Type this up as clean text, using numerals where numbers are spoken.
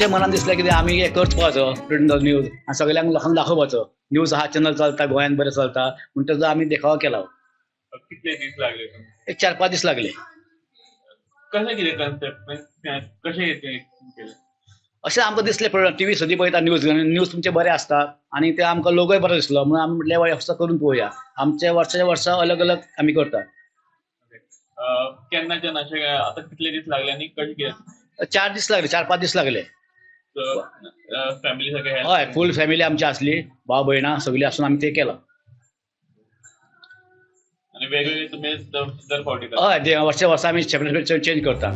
आमच्या मनान दिसलें कितें आमी हें करपाचो प्रिंट न्यूज आनी सगळ्यांक लोकांक दाखोवपाचो न्यूज हा चॅनल चलता गोंयांत बरें चलता म्हूण तेजो आमी देखावो केला. कितले दीस लागले तुमकां? एक 4-5 दीस लागले. कशें कितें कन्सेप्ट कशें तें केलें? अशें आमकां दिसलें टीव्ही सदी पळयता न्यूज न्यूज तुमचे बरें आसता आनी ते आमकां लोगोय बरो दिसलो म्हणून आमी म्हटलें वर्सा करून पळोवया. आमचे वर्साच्या वर्सा अलग अलग आमी करता. केन्नाच्यान अशें आतां कितले दीस लागले आनी कशें कितें? 4 दीस लागले, 4-5 दीस लागले. फॅमिली सगळे हय, फूल फॅमिली आमची आसली, भाव भयणां सगळीं आसून आमी ते केलां. आनी वेगवेगळे तुमी दर फावटी करता? हय, वर्सा वर्सा आमी सेपरेट चेंज करता.